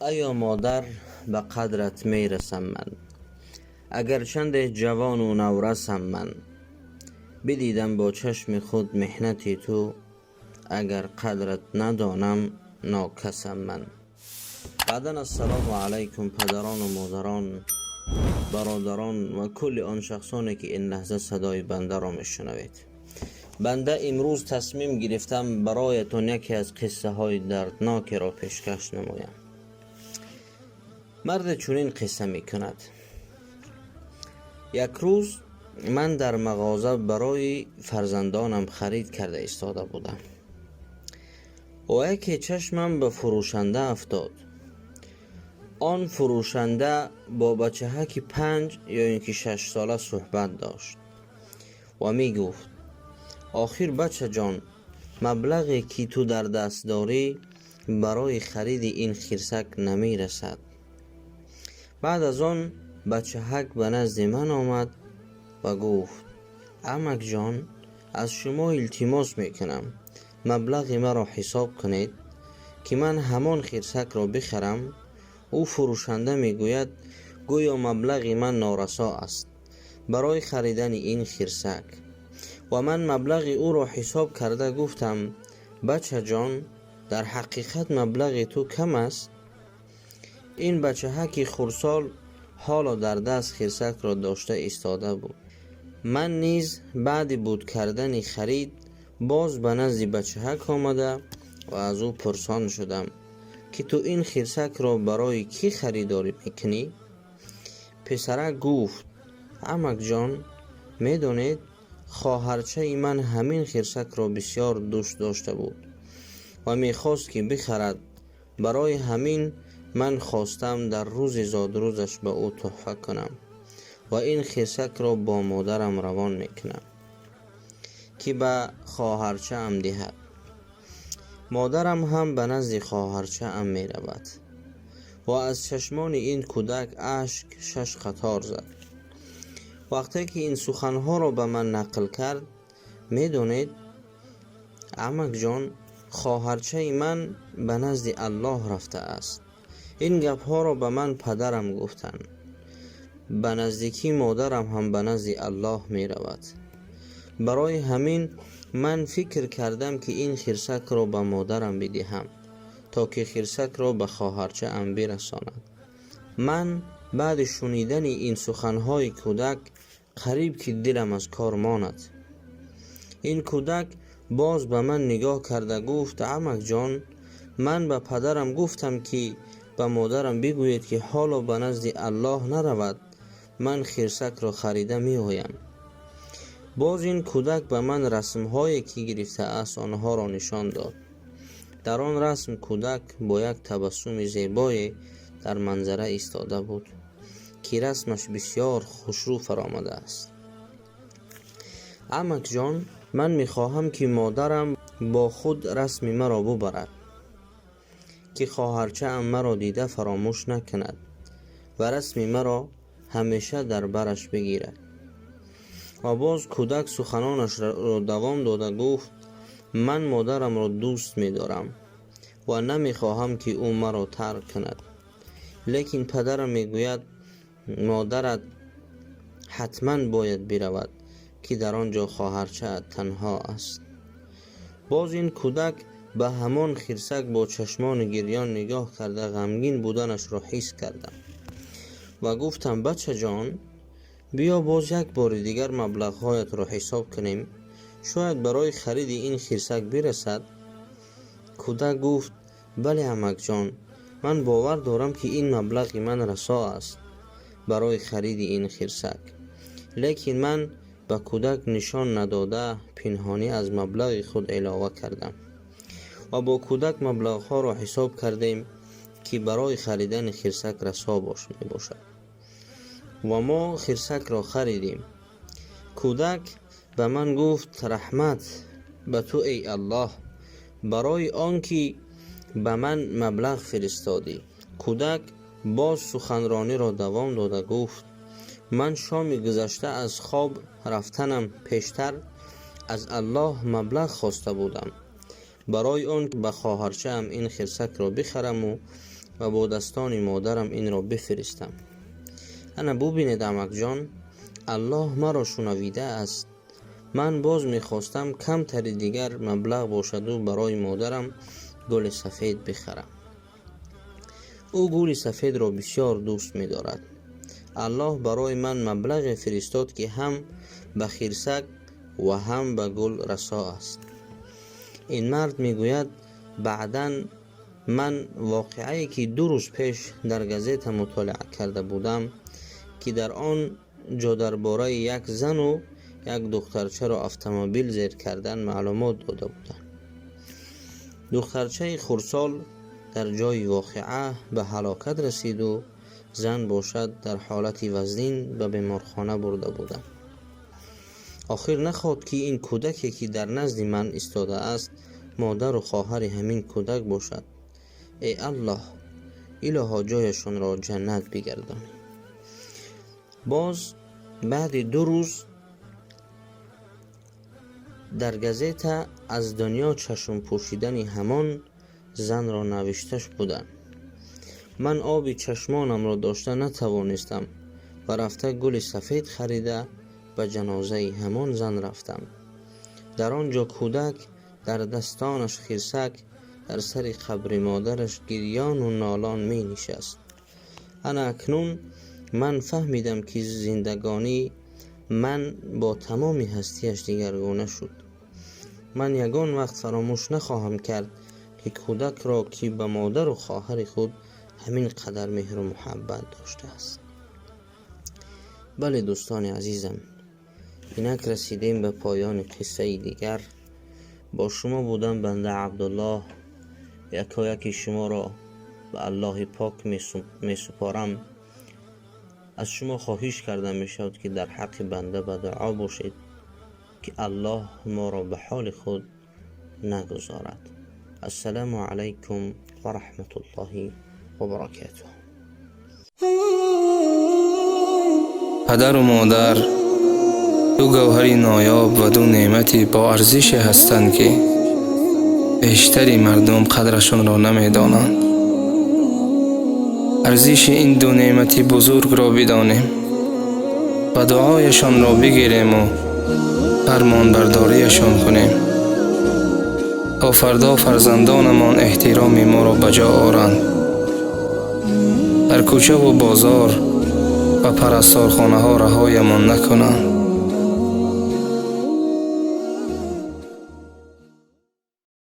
Ая модар, ба қадрат мерасам ман, агарчанде ҷавону наврасам ман. Бидидам бо чашми худ меҳнати ту, агар қадрат надонам, нокасам ман. Баъдан ассалому алайкум, падарону модарон, бародарон ва кулли он шахсоне, ки ин лаҳза садои бандаро мешунавед. Банда имрӯз тасмим гирифтам, бароятон яке аз қиссаҳои дарднокеро пешкаш намоям. Марде чунин қисса мекунад: як рӯз ман дар мағоза барои фарзандонам харид карда истода будам ва яке чашмам ба фурӯшанда афтод. Он фурӯшанда бо бачаҳаки 5 ё ин ки 6-сола суҳбат дошт ва мегуфт: «Охир, бачаҷон, маблағе, ки ту дар даст дорӣ, барои хариди ин хирсак намерасад». Баъд аз он бачаҳак ба назди ман омад ва гуфт: «Амакҷон, аз шумо илтимос мекунам, маблағи маро ҳисоб кунед, ки ман ҳамон хирсакро бихарам. Ӯ фурӯшанда мегӯяд, гӯё маблағи ман норасо аст барои харидани ин хирсак». Ва ман маблағи ӯро ҳисоб карда гуфтам: «Бачаҷон, дар ҳақиқат маблағи ту кам аст». Ин бачаҳаки хурдсол ҳоло дар даст хирсакро дошта истода буд. Ман низ баъди буд кардани харид боз ба назди бачаҳак омада ва аз ӯ пурсон шудам, ки ту ин хирсакро барои кӣ харидорӣ мекунӣ? Писарак гуфт: «Амакҷон, медонед, хоҳарчаи ман ҳамин хирсакро бисёр дӯст дошта буд ва мехост, ки бихарад. Барои ҳамин ман хостам дар рӯзи зодрӯзаш ба ӯ тӯҳфа кунам ва ин хирсакро бо модарам равон мекунам, ки ба хоҳарчаам диҳад. Модарам ҳам ба назди хоҳарчаам меравад». Ва аз чашмони ин кӯдак ашк шаш қатор зад, вақте ки ин суханҳоро ба ман нақл кард. «Медонед, амакҷон, хоҳарчаи ман ба назди Аллоҳ рафтааст. Ин гапҳоро ба ман падарам гуфтанд. Ба наздикӣ модарам ҳам ба назди Аллоҳ меравад. Барои ҳамин ман фикр кардам, ки ин хирсакро ба модарам бидиҳам, то ки хирсакро ба хоҳарчаам бирасонад». Ман баъди шунидани ин суханҳои кӯдак қариб ки дилам аз кор монад. Ин кӯдак боз ба ман нигоҳ карда гуфт: «Амакҷон, ман ба падарам гуфтам, ки ба модарам бигӯед, ки ҳоло ба назди Аллоҳ наравад, ман хирсакро харида меоям». Боз ин кӯдак ба ман расмҳое, ки гирифтааст, онҳоро нишон дод. Дар он расм кӯдак бо як табассуми зебое дар манзара истода буд, ки расмаш бисёр хушрӯ фаромадааст. «Амакҷон, ман мехоҳам, ки модарам бо худ расми маро бубарад, ки хоҳарчаам маро дида фаромӯш накунад ва расми маро ҳамеша дар бараш бигирад». Ва боз кӯдак суханонашро давом дода гуфт: «Ман модарамро дӯст медорам ва намехоҳам, ки ӯ маро тарк кунад, лекин падарам мегӯяд, модарат ҳатман бояд биравад, ки дар он ҷо хоҳарчаат танҳо аст». Боз ин кӯдак ба ҳамон хирсак бо чашмони гирён нигоҳ карда, ғамгин буданашро ҳис кардам ва гуфтам: «Бачаҷон, биё, боз як бори дигар маблағҳоятро ҳисоб кунем, шояд барои хариди ин хирсак бирасад». Кӯдак гуфт: «Бале, амакҷон, ман бовар дорам, ки ин маблағи ман расо аст барои хариди ин хирсак». Лекин ман ба кӯдак нишон надода, пинҳонӣ аз маблағи худ илова кардам ва бо кӯдак маблағҳоро ҳисоб кардем, ки барои харидани хирсак расо мебошад, ва мо хирсакро харидем. Кӯдак ба ман гуфт: «Раҳмат ба ту, эй Аллоҳ, барои он ки ба ман маблағ фиристодӣ». Кӯдак боз суханрониро давом дода гуфт: «Ман шоми гузашта аз хоб рафтанам пештар аз Аллоҳ маблағ хоста будам барои он ба хоҳарчаам ин хирсакро бихараму Ва бо дастони модарам инро бифиристам. Ана бубинед, амакҷон, Аллоҳ маро шунавидааст. Ман боз мехостам камтари дигар маблағ бошаду барои модарам гули сафед бихарам. Ӯ гули сафедро бисёр дӯст медорад. Аллоҳ барои ман маблағе фиристод, ки ҳам ба хирсак ва ҳам ба гул расо аст. Ин мард мегӯяд: баъдан ман воқеае, ки 2 рӯз пеш дар газета мутолиа карда будам, ки дар он ҷо дар бораи як зану як духтарчаро автомобил зер кардан маълумот дода буданд. Духтарчаи хурдсол дар ҷои воқеа ба ҳалокат расиду зан бошад, дар ҳолати вазнин ба беморхона бурда буданд. Охир нахоҳад, ки ин кӯдаке, ки дар назди ман истодааст, модару хоҳари ҳамин кӯдак бошад. Э Аллоҳ, илоҳо, ҷояшонро ҷаннат бигардонӣ. Боз баъди 2 рӯз дар газета аз дунё чашм пӯшидани ҳамон занро навишта буданд. Ман оби чашмонамро дошта натавонистам ва рафта гули сафед харида ба ҷанозаи ҳамон зан рафтам. Дар он ҷо кӯдак дар дастонаш хирсак дар сари қабри модараш гирёну нолон менишаст. Ана акнун ман фаҳмидам, ки зиндагонии ман бо тамоми ҳастиаш дигаргуна шуд. Ман ягон вақт фаромӯш нахоҳам кард, ки кӯдакро, ки ба модару хоҳари худ ҳамин қадар меҳру муҳаббат доштааст. Бале, дӯстони азизам, инак расидем ба поёни қиссаи дигар. Бо шумо будам банда Абдуллоҳ. Якояки шуморо ба Аллоҳи Пок месупорам. Аз шумо хоҳиш карда мешавад, ки дар ҳаққи банда ба дуо бошед, ки Аллоҳ моро ба ҳоли худ нагузорад. Ассалому алайкум ва раҳматуллоҳи ва баракатуҳ. Падару модар ду гавҳари ноёб ва ду неъмати боарзише ҳастанд, ки бештари мардум қадрашонро намедонанд. Арзиши ин ду неъмати бузургро бидонем ва дуояшонро бигирему фармонбардориашон кунем, то фардо фарзандонамон эҳтироми моро ба ҷо оранд. Дар кӯчаву бозор ва парасторхонаҳо раҳоямон накунанд.